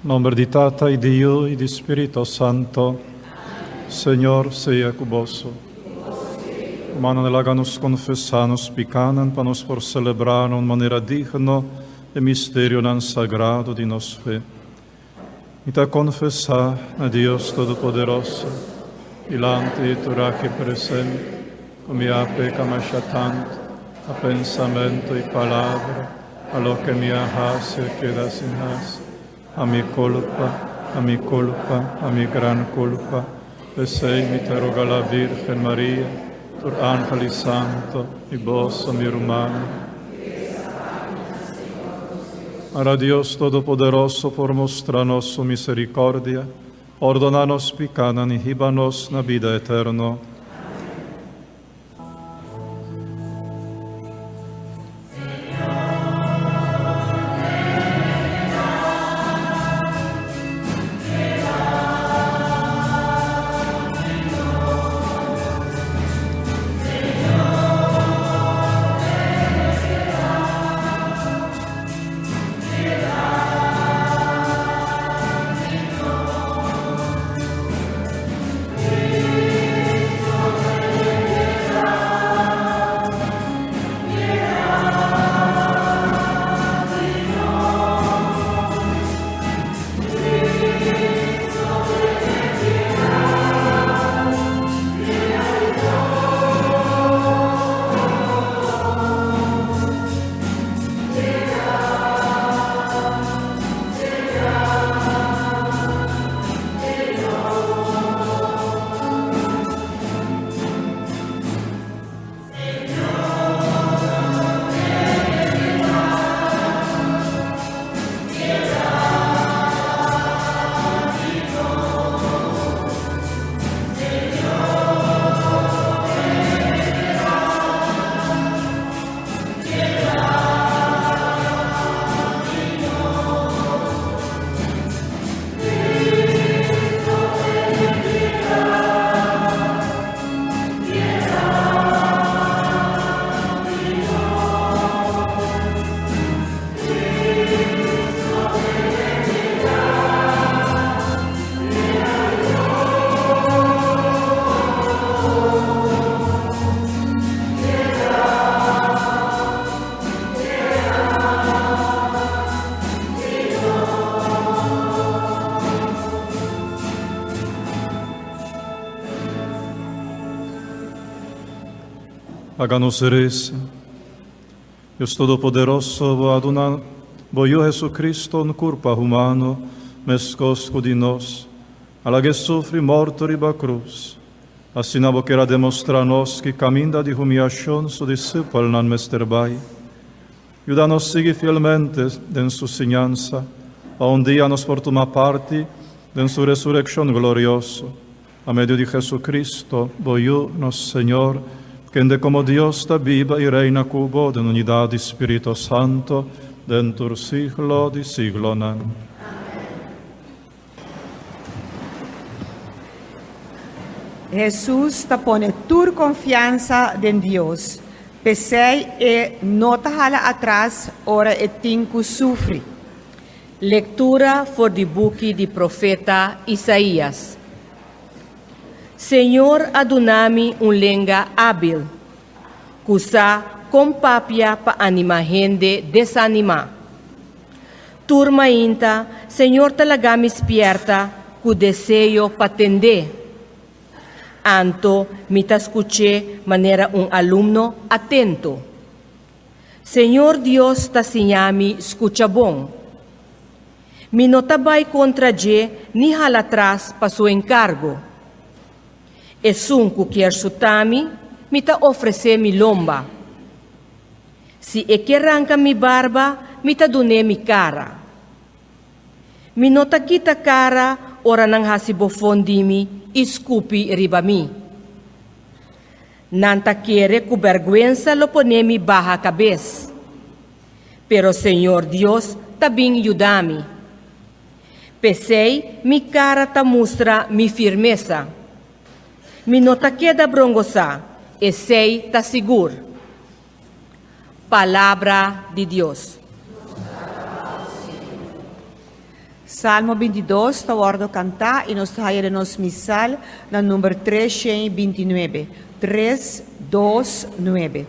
Nomber di Tata y di Yu y di Spirito Santo. Señor sea cu boso. Rumannan laga nos confesa nos picanan pa nos por celebra na un manera digno e misterionan sagrado di nos fe. Mi ta confesa na Dios Todopoderoso, dilanti tur aki presente, cu mi a peca masha tanto na pensamento y palabra, pa loke mi a haci o keda sin haci, a mi culpa, a mi culpa, a mi gran culpa. P'esey mi ta roga la Virgen Maria, tur angel y santo, y boso, mi rumannan, Ara Dios Todopoderoso por mustra nos su misericordia, pordona nos picanan y hiba nos na bida eterno. Laga nos resa. Dios Todopoderoso, bo a duna bo Yu Jesucristo un curpa humano mescos cu di nos, a lag'e sufri morto riba cruz. Asina bo kier a demostra nos ki caminda di humiacion su discipelnan mester bai. Yuda nos sigui fielmente den su siñansa, pa un dia nos por tuma parti den su resureccion glorioso. Pa medio di Jesucristo, bo Yu, nos Señor, kende como Dios ta biba i reina cu bo den unidad di Spirito Santo, den tur siglo di siglonan. Hesus ta pone tur konfiansa den Dios, p'esei e no ta hala atras ora e tin ku sufri. Lektura for di buki di profeta Isaías. Señor a duna mi un lenga ábil, ku sa kon papia pa animá hende desanimá. Tur mainta Señor ta laga mi spièrta ku deseo pa tend'é. Anto mi ta skuch'é manera un alumno atento. Señor Dios ta siña mi skucha bon. Mi no ta bai kontra dje ni hala tras pa su enkargo. Esun ku kier suta mi, mi ta ofresé mi lomba. Si e ke ranka mi barba, mi ta dun'é mi kara. Mi no ta kita kara ora nan hasi bofon di mi i skupi riba mi. Nan ta kere ku bèrgwensa lo pone mi baha kabes. Pero Señor Dios ta bin yuda mi. P'esei mi kara ta mustra mi firmesa. Mi no ta keda brongosá, esei ta sigur. Palabra di Dios. Salmo 22 ta wòrdu kantá i nos ta haya den nos misal na number 329. 3, 2, 9.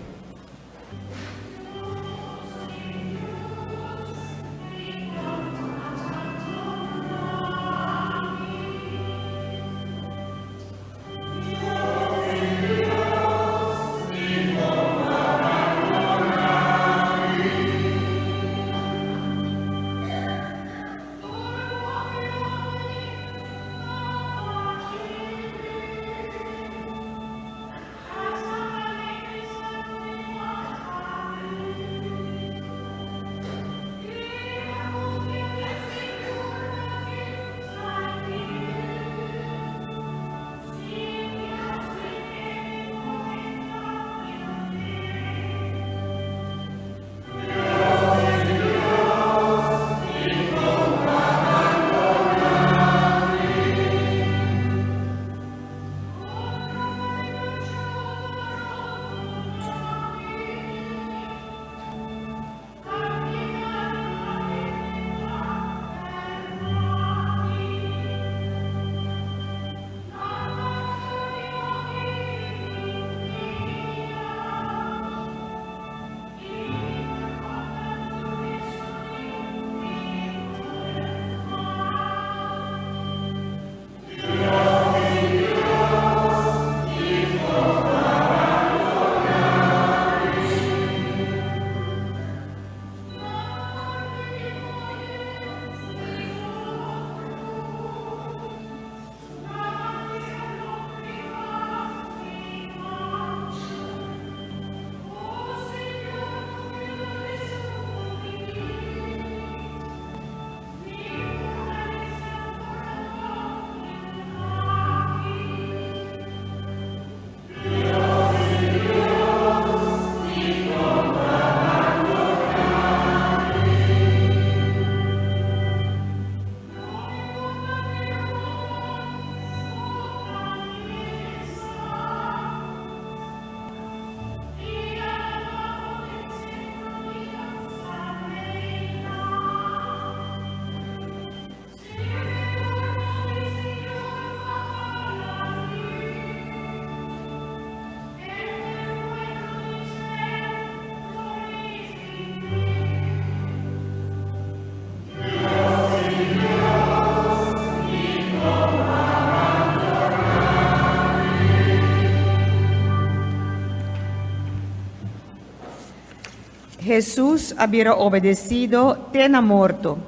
Hesus a bira obedesido te na morto.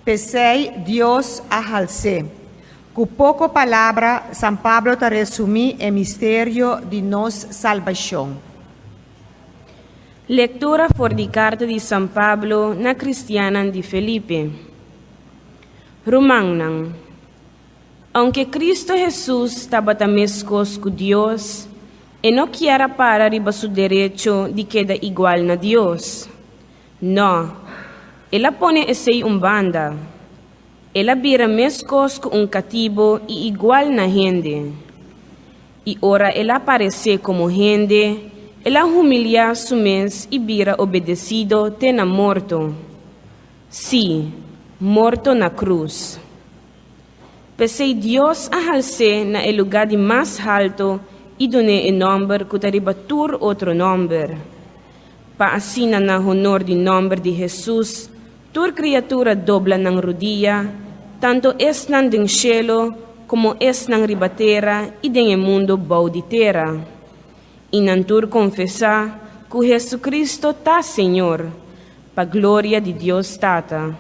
P'esei Dios a hals'é. Ku poko palabra San Pablo ta resumí e misterio di nos salbashon. Lektura for di karta di San Pablo na kristiannan di Felipe. Rumannan, ounke Kristu Hesus tabata meskos ku Dios, e no kier a para riba su derecho di keda igual na Dios. Nò, el a pone esei un banda. El a bira meskos ku un katibu i igual na hende. I ora el a aparesé komo hende, el a humiliá su mes i bira obedesido te na morto, sí, morto na krus. P'esei Dios a hals'é na e lugá di mas haltu i dun'é e nòmber ku ta riba tur otro nòmber, pa asina na honor di nòmber di Hesus tur kriatura dobla nan rudia, tantu esnan den shelu komo esnan riba tera i den e mundu bou di tera. I nan tur konfesá ku Hesukristo ta Señor, pa gloria di Dios Tata.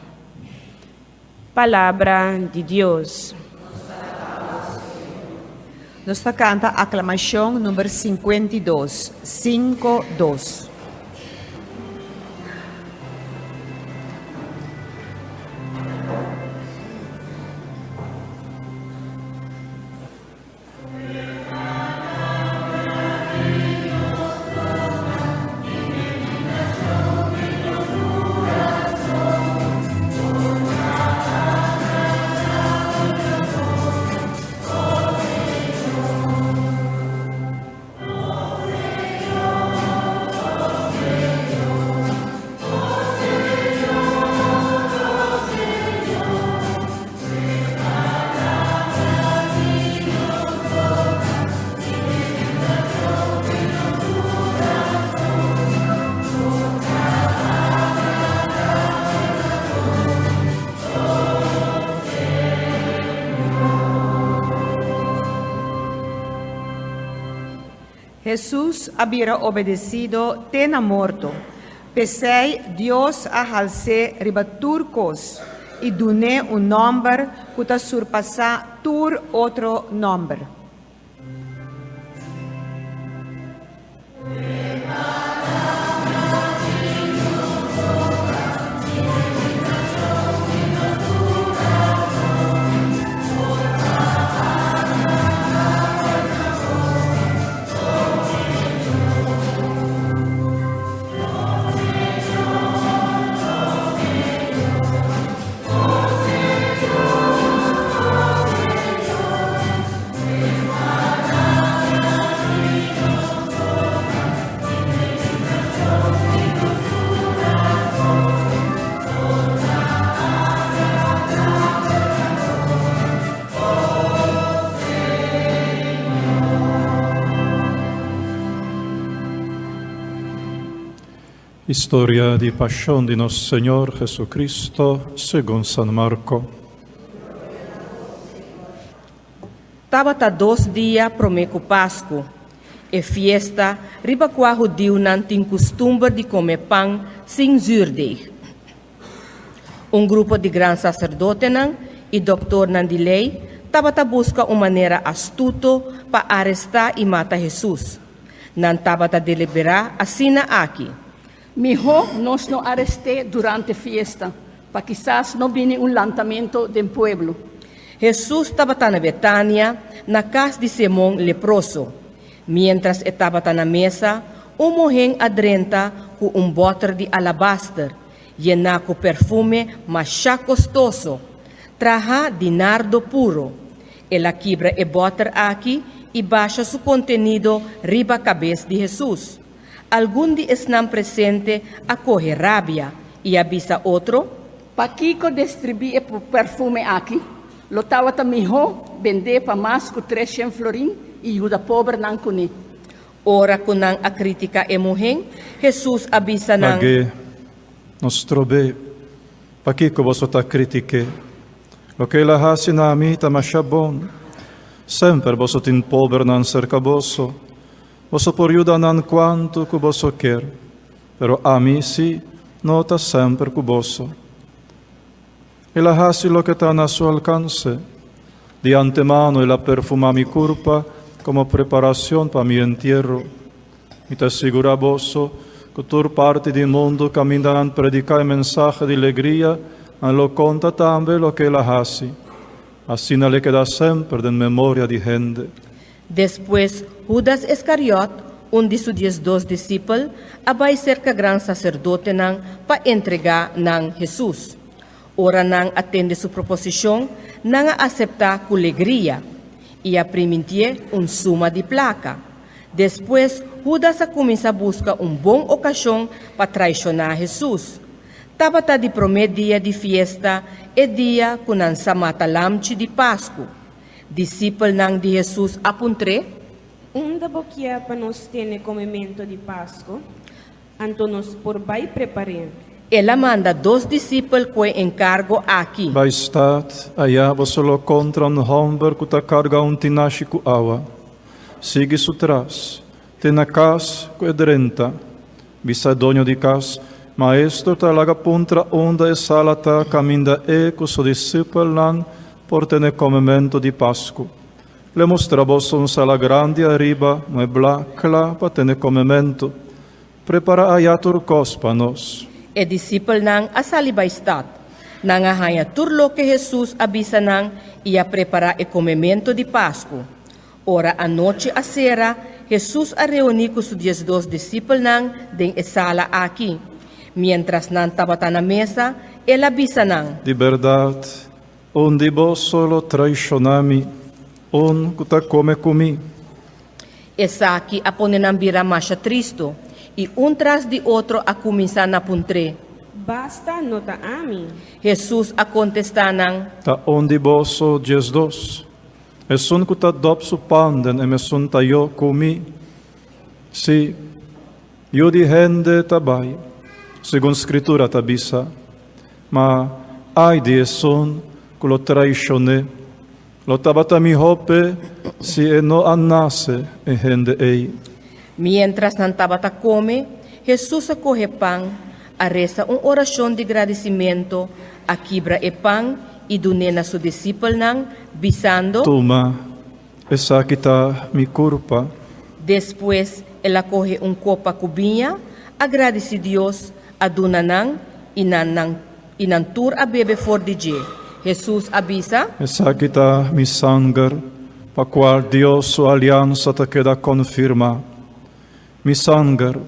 Palabra di Dios. Nos ta kanta aklamashon number 52, sinku, dos. Hesus a bira obedesido te na morto. P'esei Dios a hals'é riba tur kos i dun'é un nòmber ku ta surpasá tur otro nòmber. Historia di Pasion di nos Señor Jesucristo segun San Marco. Tabata dos dia promé ku Pasku, e fiesta riba kua hudiunan tin kustumber di kome pan sin zürdeg. Un grupo di gran saserdotenan i dòktornan di lei tabata buska un manera astuto pa arestá i mata Hesus. Nan tabata deliberá asina aki. Mihó nos no arest'é durante fiesta, pa kisas no bini un lantamentu den pueblo. Hesus tabata na Betania, na kas di Simon leproso. Miéntras e tabata na mesa, un muhé a drenta ku un bòter di alabaster, yená ku perfume mashá kostoso, trahá di nardo puro. El a kibra e bòter aki i basha su kontenido riba kabes di Hesus. Algun di esnan presente a kohe rabia i a bisa otro. Pakiko destribí e perfume aki? Lo tabata mihó bend'é pa mas ku treshen florin i yuda pobernan kuné. Ora ku nan a kritiká e muhé, Hesus a bisa nan. Lag'é nos trob'é. Pakiko boso ta kritik'é? Loke el a hasi na mi ta masha bon. Semper boso tin pobernan serka boso. Boso por yuda nan kuantu ku boso kier, pero ami sí no ta semper ku boso. El a hasi loke ta na su alkanse. Di antemano el a perfumá mi kurpa komo preparashon pa mi entierro. Mi ta sigurá boso ku tur parti di mundu kaminda nan prediká e mensahe di legria, nan lo konta tambe loke el a hasi. Asina el e keda semper den memoria di hende. Despues, Hudas Iskariòt, un di su diesdos disipel, a bai serka gransaserdotenan pa entregá nan Hesus. Ora nan a tende su proposishon, nan a aseptá ku legria i a primintié un suma di plaka. Despues, Hudas a kuminsá buska un bon okashon pa traishoná Hesus. Tabata di promé dia di fiesta, e dia ku nan sa mata lamchi di Pasku. Disipelnan di Hesus a puntr'é. Unda bo kier pa nos tene komemento di Pasko? Anto nos por bai prepar'é. El a manda dos disipel ku e enkargo aki. Bai stat, ayá boso lo kontra un hòmber ku ta karga un tinashi ku awa. Sigui su tras, te na kas ku e drenta. Bisa e doño di kas, Maestro ta laga puntra unda e sala ta kaminda e ku su disipelnan por tene komementu di Pasku. Lo e mustra boso un sala grandi ariba, mueblá, kla pa tene komementu. Prepará ayá tur kos pa nos. E disipelnan a sali bai stat. Nan a haña tur loke Hesus a bisa nan i a prepará e komementu di Pasku. Ora anochi a sera, Hesus a reuní ku su diesdos disipelnan den e sala aki. Miéntras nan tabata na mesa, el a bisa nan. Di bèrdat, un di boso lo traishoná mi, un ku ta kome ku mi. Esaki a pone nan bira masha tristu, i un tras di otro a kuminsá na puntr'é. Basta no ta ami? Hesus a kontestá nan. Ta un di boso diesdos. Esun ku ta dòp su pan den e mesun tayó ku mi, sí, Yu di hende ta bai, segun Skritura ta bisa, ma ai di esun ku lo traishon'é! Lo tabata mihó p'e si e no a nase e hende ei. Mientras nan tabata come, Jesus a coge pan, a resa un oracion di gradicimento, a kibra e pan y dun'é na su discipelnan, bisando. Tuma, esaki ta mi curpa. Despues el a coge un copa cu biña, a gradici Dios, a duna nan, y nan nan y nan tur a bebe for di dje. Hesus a bisa. Esaki ta mi sanger, pa cual Dios su aliansa ta keda confirma. Mi sanger,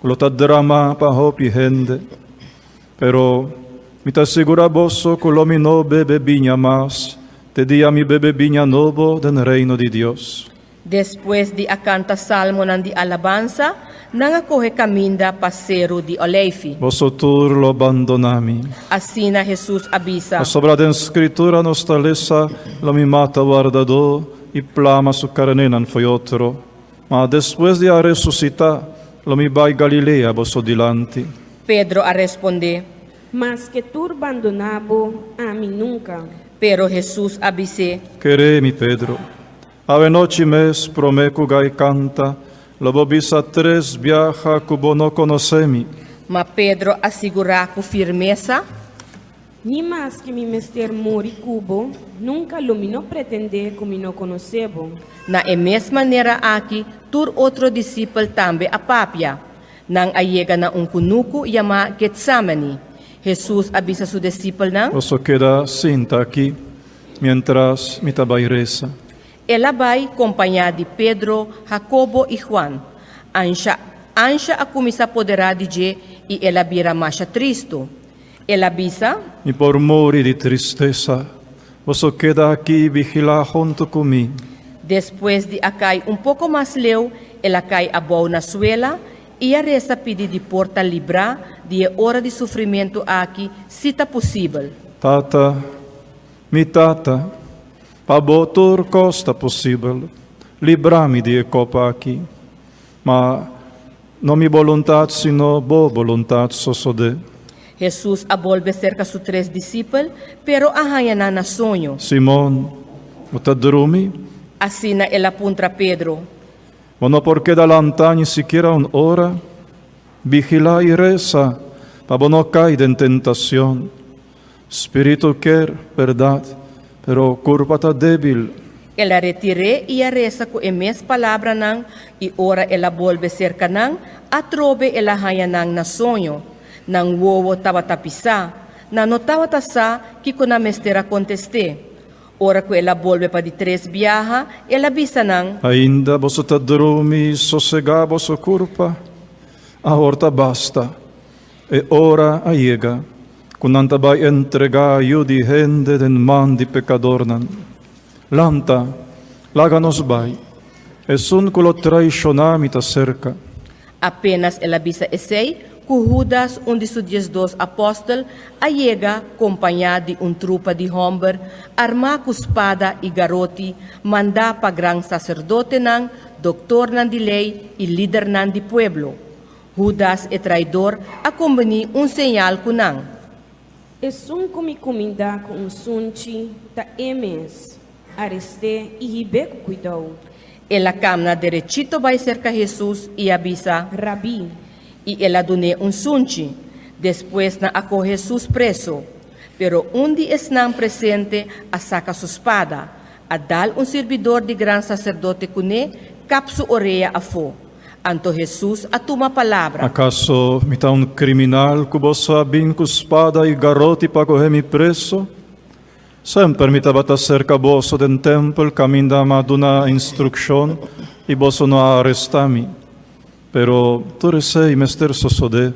cu lo ta drama pa hopi hende. Pero mi ta sigura boso cu lo mi no bebe biña mas, te dia mi bebe biña nobo den Reino di Dios. Despues di a kanta salmonan di alabansa, nan a kohe kaminda pa Seru di Oleifi. Boso tur lo bandoná mi. Asina Hesus a bisa. Pasobra den Skritura nos ta lesa, Lo mi mata wardadó i plama su karnénan fo'i otro. Ma despues di a resusitá, lo mi bai Galilea boso dilanti. Pedro a respondé. Maske tur bandoná bo, ami nunka. Pero Hesus a bis'é. Keré mi, Pedro. Awenochi mes, promé ku gai kanta, lo bo bisa tres biaha ku bo no konosé mi. Ma Pedro a sigurá ku firmesa. Ni maske mi mester muri ku bo, nunka lo mi no pretendé ku mi no konosé bo. Na e mes manera aki tur otro disipel tambe a papia. Nan a yega na un kunuku yamá Getsamani. Hesus a bisa su disipelnan. Boso keda sinta aki miéntras mi ta bai resa. El a bai kompañá di Pedro, Hakobo i Huan. Ansha ansha a kuminsá poderá di dje i el a bira masha tristu. El a bisa. Mi por muri di tristesa. Boso keda aki i vigilá huntu ku mi. Despues di a kai un poko mas leu, el a kai abou na suela i a resa pidi di por ta librá di e ora di sufrimentu aki, si ta posibel. Tata, mi Tata, pa bo tur kos ta posibel. Libra mi di e kopa aki. Ma no mi boluntat, sino bo boluntat sosodé. Hesus a bolbe serka su tres disipel, pero a haña nan na soño. Simon, bo ta drumi? Asina el a puntra Pedro. Bo no por keda lantá ni sikiera un ora? Vigilá i resa pa bo no kai den tentacion. Spiritu kier, berdad, pero kurpa ta débil. El a retir'é i a resa ku e mes palabranan, i ora el a bolbe serka nan, atrobe el a haña nan na soño. Nan wowo tabata pisá. Nan no tabata sa kiko nan mester a kontest'é. Ora ku el a bolbe pa di tres biaha, el a bisa nan. Ainda boso ta drumi i sosegá boso kurpa? Awor ta basta. E ora a yega ku nan ta bai entregá Yu di hende den man di pekadornan. Lanta, laga nos bai. Esun ku lo traishoná mi ta serka. Apenas el a bisa esei, ku Hudas, un di su diesdos apòstel, a yega kompañá di un trupa di hòmber armá ku spada i garoti, mandá pa gran saserdotenan, doktornan di lei i lidernan di pueblo. Hudas e traidor a kombiní un señal ku nan. Esun ku mi kumindá ku un sunchi ta e mes. Arest'é i hib'é ku kuidou. El a kamna derechito bai serka Hesus i a bisa. Rabí. I el a dun'é un sunchi. Despues nan a kohe Hesus preso. Pero un di esnan presente a saka su spada, a dal un sirbidor di gransaserdote kuné, kap su orea afó. Anto Hesus a tuma palabra. Akaso mi ta un kriminal ku boso a bin ku spada i garoti pa kohe mi preso? Semper mi tabata serka boso den tèmpel kaminda mi a duna instrukshon i boso no a arestá mi. Pero tur esei mester sosodé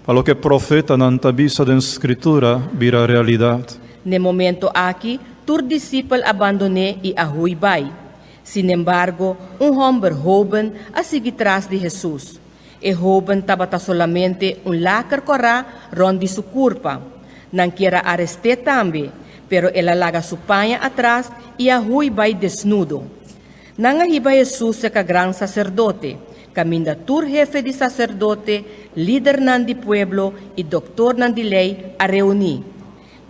pa loke profetanan ta bisa den Skritura bira realidat. N'e momento aki, tur disipel a bandon'é i a hui bai. Sinembargo, un hòmber hóben a sigui tras di Hesus. E hóben tabata solamente un laker kòrá rònt di su kurpa. Nan kier a arest'é tambe, pero el a laga su paña atras i a hui bai desnudo. Nan a hiba Hesus serka gran saserdote, kaminda tur hefe di saserdote, lidernan di pueblo i doktornan di lei a reuní.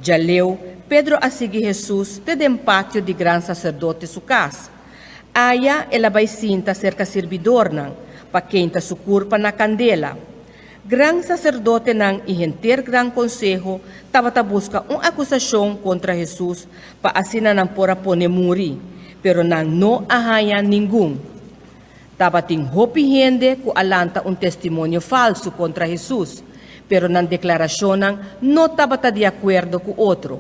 Djaleu, Pedro a sigui Hesus te den patio di gran saserdote su kas. Aya el a bai sinta serka sirbidornan, pa keinta su kurpa na kandela. Gran saserdotenan i henter gran konseho tabata buska un akusashon kontra Hesus pa asina nan por a pon'é muri, pero nan no a haña ningun. Tabatin hopi hende ku a lanta un testimonio falsu kontra Hesus, pero nan deklarashonnan no tabata di akuerdo ku otro.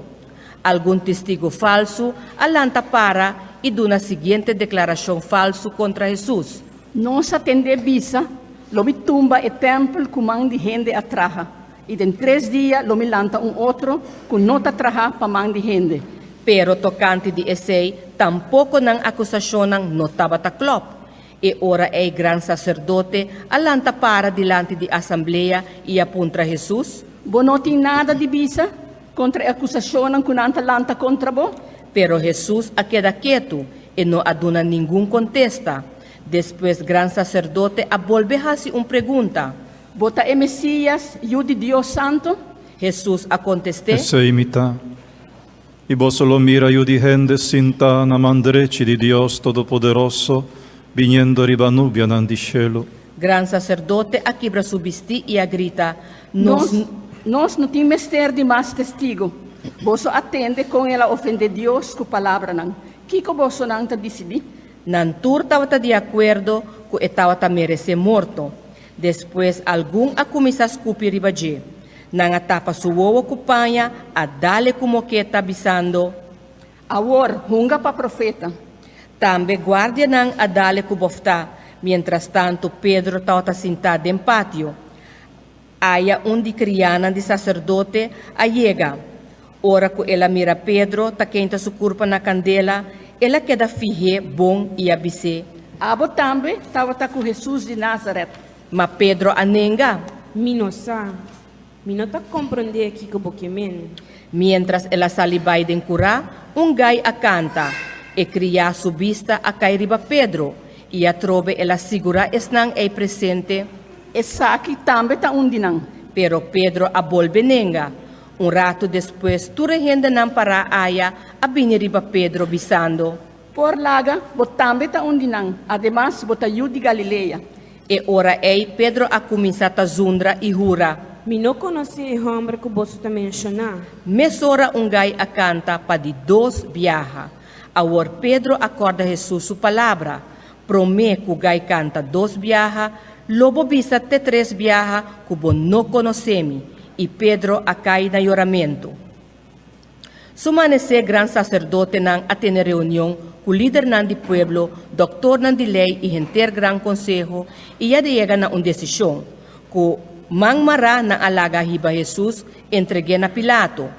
Algun testigu falsu a lanta para i duna siguiente deklarashon falsu kontra Hesus. Nos a tend'é bisa, Lo mi tumba e tèmpel ku man di hende a traha, i den tres dia lo mi lanta un otro ku no ta trahá pa man di hende. Pero tokante di esei tampoko nan akusashonnan no tabata klòp. E ora ei gransaserdote a lanta para dilanti di asamblea i a puntra Hesus. Bo no tin nada di bisa kontra e akusashonnan ku nan ta lanta kontra bo? Pero Hesus a keda ketu, e no a duna ningun kontesta. Despues gransaserdote a bolbe hasi un pregunta. Bo ta e Mesías, Yu di Dios Santu? Hesus a kontest'é. Esei mi ta. I boso lo mira Yu di hende sintá na man drechi di Dios Todopoderoso, biniendo riba nubianan di shelu. Gransaserdote a kibra su bistí i a grita, Nos. Nos no tin mester di mas testigu. Boso a tende kon el a ofendé Dios ku palabranan. Kiko bosonan ta disidí? Nan tur tabata di akuerdo ku e tabata meresé morto. Despues algun a kuminsá skupi riba dje. Nan a tapa su wowo ku paña, a dal e ku moketa, bisando. Awor, hunga pa profeta. Tambe guardianan a dal e ku boftá, mientrastantu Pedro tabata sintá den patio. Aya un di kriánan di saserdote a yega. Ora ku el a mira Pedro ta keinta su kurpa na kandela, el a keda fih'é bon i a bis'é. Abo tambe tabata ku Hesus di Nazaret. Ma Pedro a nenga. Mi no sa. Mi no ta komprondé kiko bo ke men. Miéntras el a sali bai den kurá, un gai a kanta. E kriá su bista a kai riba Pedro, i atrobe el a sigurá esnan ei presente. Esaki tambe ta un di nan. Pero Pedro a bolbe nenga. Un ratu despues tur e hendenan pará aya a bini riba Pedro, bisando. Por laga, bo tambe ta un di nan, ademas bo ta yu di Galilea. E ora ei Pedro a kuminsá ta zundra i hura. Mi no konosé e hòmber ku boso ta menshoná. Mesora un gai a kanta pa di dos biaha. Awor Pedro a kòrda Hesus su palabra, Promé ku gai kanta dos biaha, lo bo bisa te tres biaha ku bo no konosé mi. I Pedro a kai na yoramentu. Su manesé gransaserdotenan a tene reunion ku lidernan di pueblo, dòktornan di lei i henter gran konseho, i a yega na un desishon, ku man mará nan a laga hiba Hesus entreg'é na Pilato.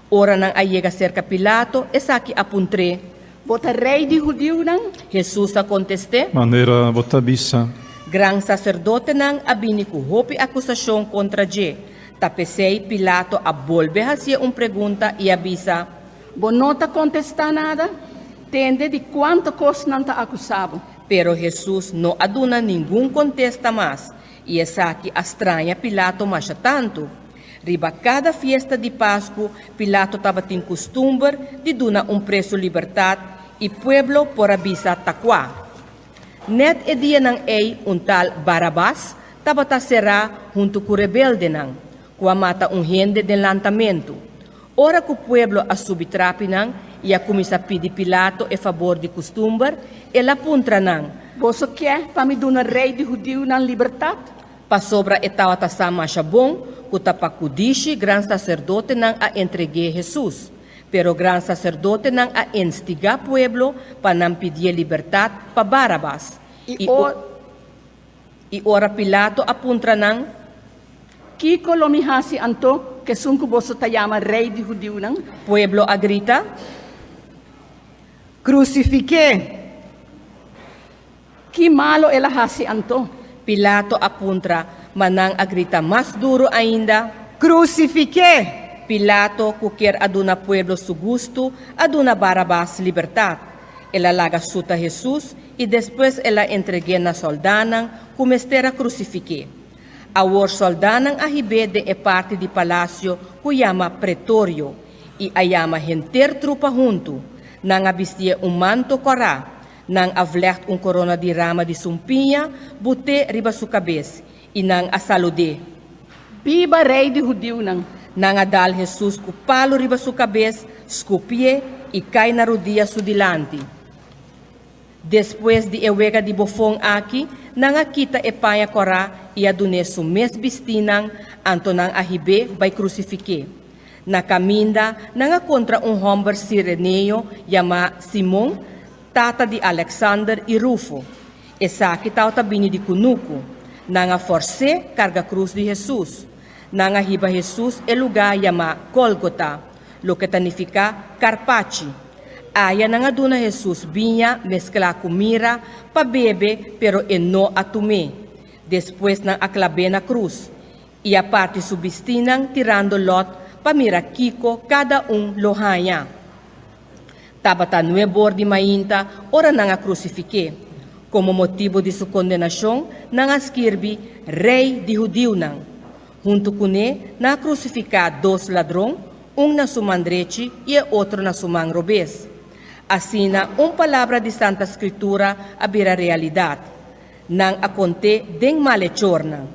Ora nan a yega serka Pilato, esaki a puntr'é. Bo ta rei di hudiunan? Hesus a kontest'é. Manera bo ta bisa. Gran saserdotenan a bini ku hopi akusashon kontra dje. Ta p'esei Pilato a bolbe hasié un pregunta i a bisa. Bo no ta kontestá nada? Tende di kuantu kos nan ta akusá bo. Pero Hesus no a duna ningun kontesta mas, i esaki a straña Pilato masha tantu. Riba kada fiesta di Pasku, Pilato tabatin kustumber di duna un presu libertat i pueblo por a bisa ta kua. Nèt e dianan ei un tal Barabas tabata será huntu ku rebeldenan, ku a mata un hende den lantamentu. Ora ku pueblo a subi trapinan i a kuminsá pidi Pilato e fabor di kustumber, el a puntra nan. Boso ke pa mi duna rei di hudiunan libertat? Pasobra e tabata sa masha bon ku ta pa kudishi gransaserdotenan a entreg'é Hesus. Pero gransaserdotenan a instigá pueblo pa nan pidié libertat pa Bárabas. I o. I ora Pilato a puntra nan. Kiko lo mi hasi anto ku esun ku boso ta yama Rei di hudiunan? Pueblo a grita. Krusifik'é! Ki malo el a hasi anto? Pilato a puntra, ma nan a grita mas duru ainda. Krusifik'é! Pilato, ku kier a duna pueblo su gustu, a duna Barabas libertat. El a laga suta Hesus i despues el a entreg'é na sòldánan ku mester a krusifik'é. Awor sòldánan a hib'é den e parti di palasio ku yama Pretorio i a yama henter trupa huntu. Nan a bistié un manto kòrá. Nan a vlecht un korona di rama di sumpiña but'é riba su kabes, i nan a salud'é. Biba Rei di hudiunan! Nan a dal Hesus ku palu riba su kabes, skupié i kai na rudia su dilanti. Despues di e wega di bofon aki, nan a kita e paña kòrá i a dun'é su mes bistínan, anto nan a hib'é bai krusifik'é. Na kaminda, nan a kontra un hòmber sireneo yamá Simon, tata di Alèksander i Rufo. Esaki tabata bini di kunuku. Nan a fòrs'é karga krus di Hesus. Nan a hiba Hesus e lugá yamá Gólgota, loke ta nifiká Karpachi. Aya nan a duna Hesus biña mesklá ku mira pa bebe, pero e no a tum'é. Despues nan a klab'é na krus, i a parti su bistínan tirando lòt pa mira kiko kada un lo haña. Tabata nuebor di mainta ora nan a krusifik'é. Komo motibu di su kondenashon, nan a skirbi, Rei di hudiunan. Huntu kuné, nan a krusifiká dos ladron, un na su man drechi i e otro na su man robes. Asina, un palabra di Santa Skritura a bira realidat, Nan a kont'é den malechornan.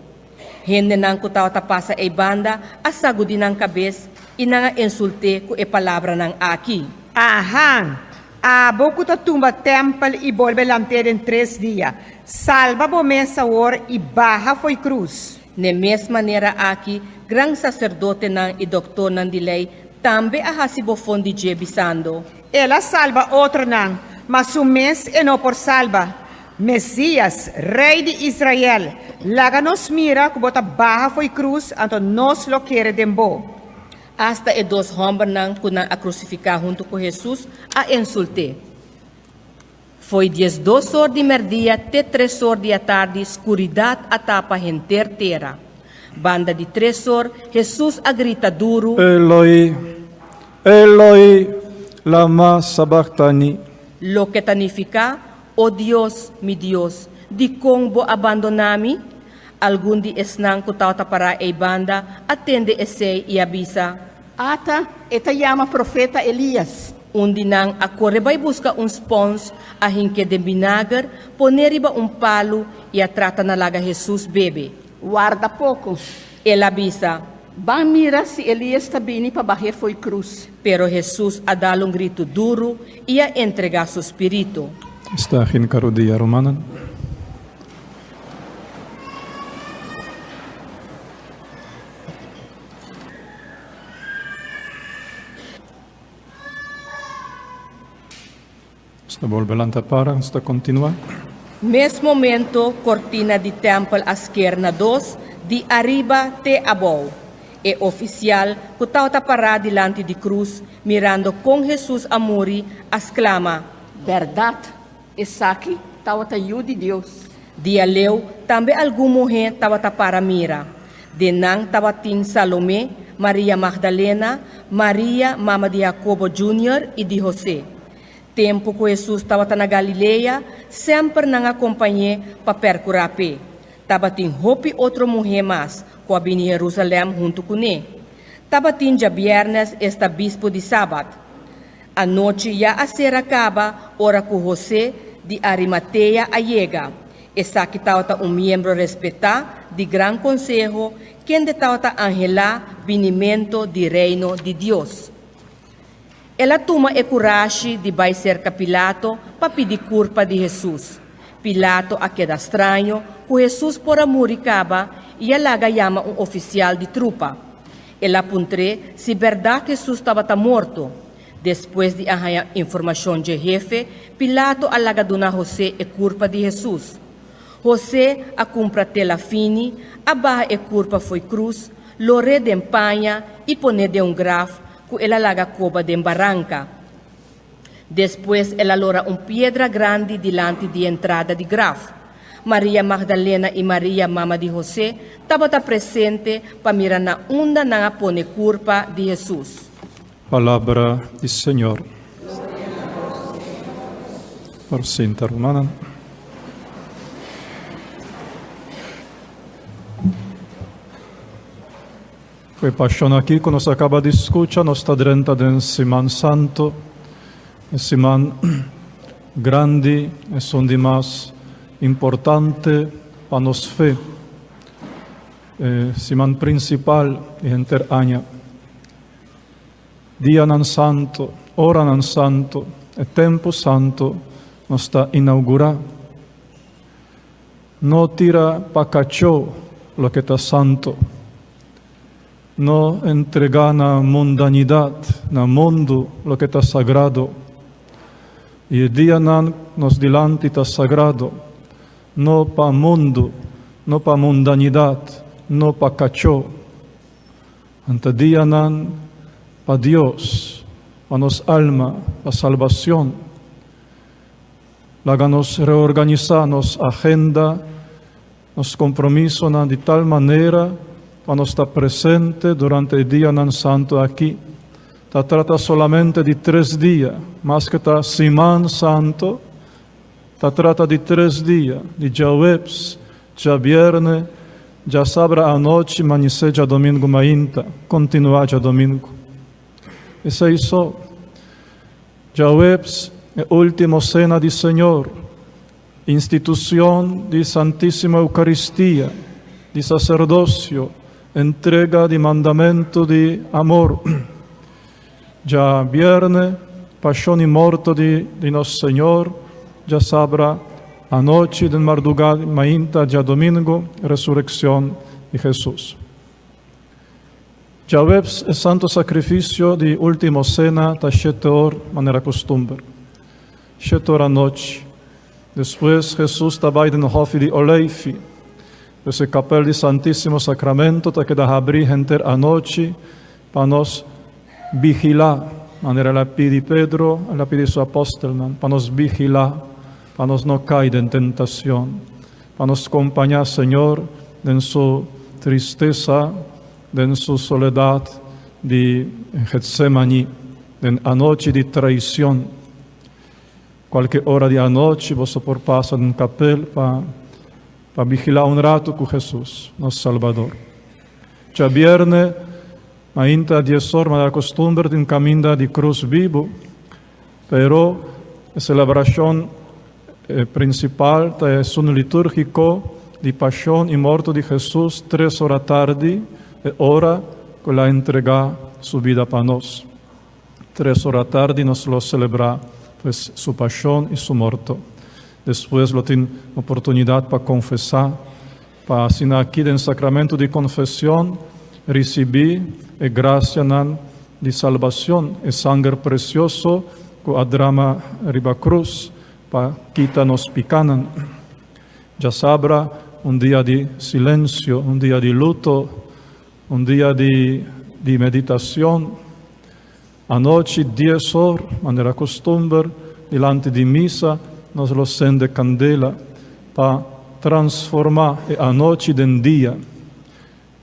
Hendenan ku tabata pasa ei banda a sagudí nan kabes i nan a insult'é ku e palabranan aki. Ahan! Abo ku ta tumba tèmpel i bolbe lant'é den tres dia, salba bo mes awor i baha fo'i krus! N'e mes manera aki, gran saserdotenan i dòktornan di lei tambe a hasi bofon di dje, bisando. El a salba otronan, ma su mes e no por salba. Mesías, Rei di Israel, laga nos mira ku bo ta baha fo'i krus, anto nos lo kere den bo. Asta e dos hòmbernan ku nan a krusifiká huntu ku Hesus a insult'é. Fo'i diesdos or di mèrdia te tres or di atardi skuridat a tapa henter tera. Banda di tres or, Hesus a grita duru. Eloi, Eloi, lama sabachthani? Loke ta nifiká, O Dios, mi Dios, dikon bo a bandoná mi? Algun di esnan ku tabata pará ei banda a tende esei i a bisa. Ata, e ta yama profeta Elías. Un di nan a kore bai buska un spons, a hink'é den binager, pon'é riba un palu i a trata na laga Hesus bebe. Warda poko. El a bisa. Ban mira si Elías ta bini pa bah'é fo'i krus. Pero Hesus a dal un gritu duru i a entregá su spiritu. Sta hinka rodia, rumannan. Nos ta bolbe lanta para, nos ta kontinuá. Mes momento kortina di tèmpel a sker na dos, di ariba te abou. E ofisial ku tabata pará dilanti di krus, mirando kon Hesus a muri, a sklama. Bèrdat, esaki tabata Yu di Dios. Dia leu, tambe algun muhé tabata para mira. Den nan tabatin Salomé, Maria Magdalena, Maria, mama di Hakobo Junior i di Hosé. Tempu ku Hesus tabata na Galilea, semper nan a kompañ'é pa perkurá p'e. Tabatin hopi otro muhé mas ku a bini Herusalèm huntu kuné. Tabatin djabièrnès, esta bispu di sabat. Anochi ya a sera kaba ora ku Hosé di Arimatea a yega. Esaki tabata un miembro respetá di Gran Konseho, kende tabata anhelá binimento di Reino di Dios. El a tuma e kurashi di bai serka Pilato pa pidi kurpa di Hesus. Pilato a keda straño ku Hesus por a muri kaba i a laga yama un ofisial di trupa. El a puntr'é si bèrdat Hesus tabata morto. Despues di a haña informashon dje hefe, Pilato a laga duna Hosé e kurpa di Hesus. Hosé a kumpra tela fini, a baha e kurpa fo'i krus, lor'é den paña i pon'é den un graf ku el a laga koba den baranka. Despues el a lora un piedra grandi dilanti di entrada di graf. Maria Magdalena i Maria, mama di Hosé, tabata presente pa mira na unda nan a pone kurpa di Hesus. Palabra di Señor. Por sinta, rumannan. Ku e pashon aki ku nos a kaba di skucha, nos ta drenta den Siman Santu, e siman grandi, esun di mas importante pa nos fe. E siman principal di henter aña. Dianan santo, oranan santo, e tempo santo nos ta inaugura. No tira pa cachó loke ta santo. No entregá na mundanidad, na mundu, loke ta sagrado. I e dianan nos dilanti ta sagrado, no pa mundu, no pa mundanidad, no pa cachó. Nan ta dianan pa Dios, pa nos alma, pa salbacion. Laga nos reorganisá nos agenda, nos compromisonan di tal manera pa nos ta presente durante e dianan santo aki. Ta trata solamente di tres dia, maske ta Siman Santo, ta trata di tres dia, di djaweps, djabierne, djasabra anochi, manisé djadomingo mainta, kontinuá djadomingo. Esei so. Djaweps, e último sena di Señor, institucion di Santísima Eucaristia, di sacerdocio, entrega di mandamento di amor. Djabierne, pasion y morto di nos Señor, djasabra anochi den mardugá mainta djadomingo, resureccion di Jesus. Djaweps e Santo Sacrificio di Ultimo Cena ta 7 or manera costumber. 7 or anochi. Despues Jesus ta bai den Hofi di Oleifi. Pues e kapel di Santísimo Sacramento ta keda habrí henter anochi pa nos vigilá, manera el a pidi Pedro, el a pidi su apòstelnan, pa nos vigilá, pa nos no kai den tentashon, pa nos kompañá Señor den su tristesa, den su soledat di Getsemani, den anochi di traishon. Kualke ora di anochi bo por pasa den kapel pa vigilá un ratu ku Jesus, nos Salbador. Djabièrnè, mainta 10 or, manera kustumber di kaminda di Krus Bibu, pero e selebrashon prinsipal ta esun litúrgiko di Pashon i Morto di Jesus, 3 or atardi, e ora ku el a entregá su bida pa nos. 3 or atardi nos lo selebrá, pues, su pashon i su morto. Despues lo tin oportunidat pa konfesá, pa asina aki den sakramento di konfeshon risibí e grasianan di salbashon, e sanger presioso ku a drama riba krus pa kita nos pikánan. Djasabra un dia di silensio, un dia di luto, un dia di meditashon. Anochi 10 or, manera kustumber, dilanti di misa, nos lo sende kandela pa transformá e anochi den dia,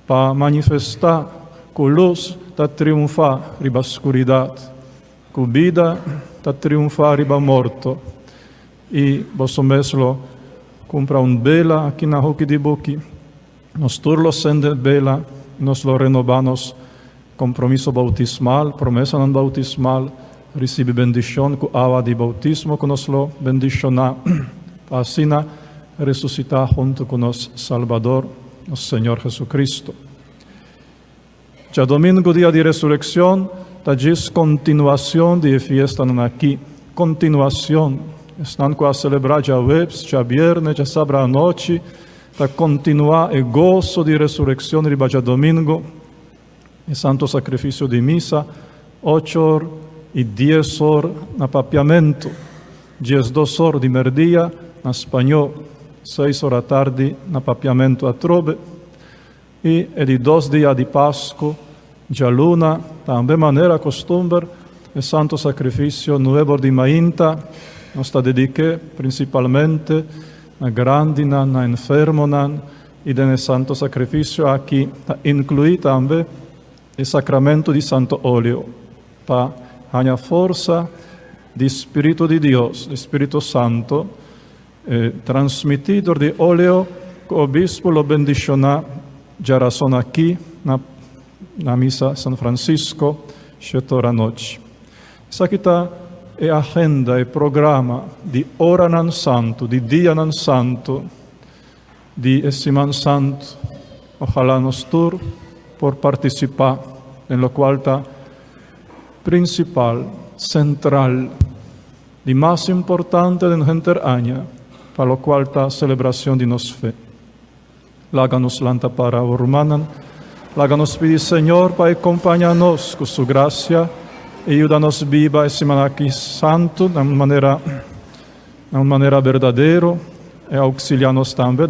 pa manifestá ku lus ta triunfá riba skuridat, ku bida ta triunfá riba morto. I boso mes lo kumpra un bela aki na Hoki di Buki. Nos tur lo sende bela, nos lo renobá nos kompromiso boutismal, promesanan boutismal, risibí bendishon ku awa di boutismo ku nos lo bendishoná, pa asina resusitá huntu ku nos Salbador, nos Señor Jesucristo. Djadomingo, dia di resurekshon, ta djis kontinuashon di fiestanan aki. Kontinuashon. Esnan ku a selebrá djaweps, djabièrnè, djasabra anochi, ta kontinuá e goso di resurekshon riba djadomingo. E santo sakrifisio di misa, 8 or i 10 or na papiamentu, 12 or di mèrdia na spañó, 6 or atardi na papiamentu atrobe. I e di 2 dia di Pasku, djaluna, tambe manera kustumber, e santo sakrifisio 9 or di mainta, nos ta dedik'é prinsipalmente na grandinan, na enfermonan, i den e santo sakrifisio aki ta inkluí tambe e sakramento di Santo Olio, pa haña forsa di Spiritu di Dios, di Spiritu Santo, transmití dor di olio ku obispo lo bendishoná djarason aki na misa San Francisco, 7 or anochi. Esaki ta E agenda, e programa di oranan santu, di dianan santu, di e siman santu. Ohalá nos tur por partisipá den lokual ta prinsipal, sentral, di mas importante den henter aña, pa lokual ta selebrashon di nos fe. Laga nos lanta para, rumannan. Laga nos pidi Señor pa kompañá nos ku su grasia i yuda nos biba e siman aki santu di un manera berdadero i ousiliá nos tambe.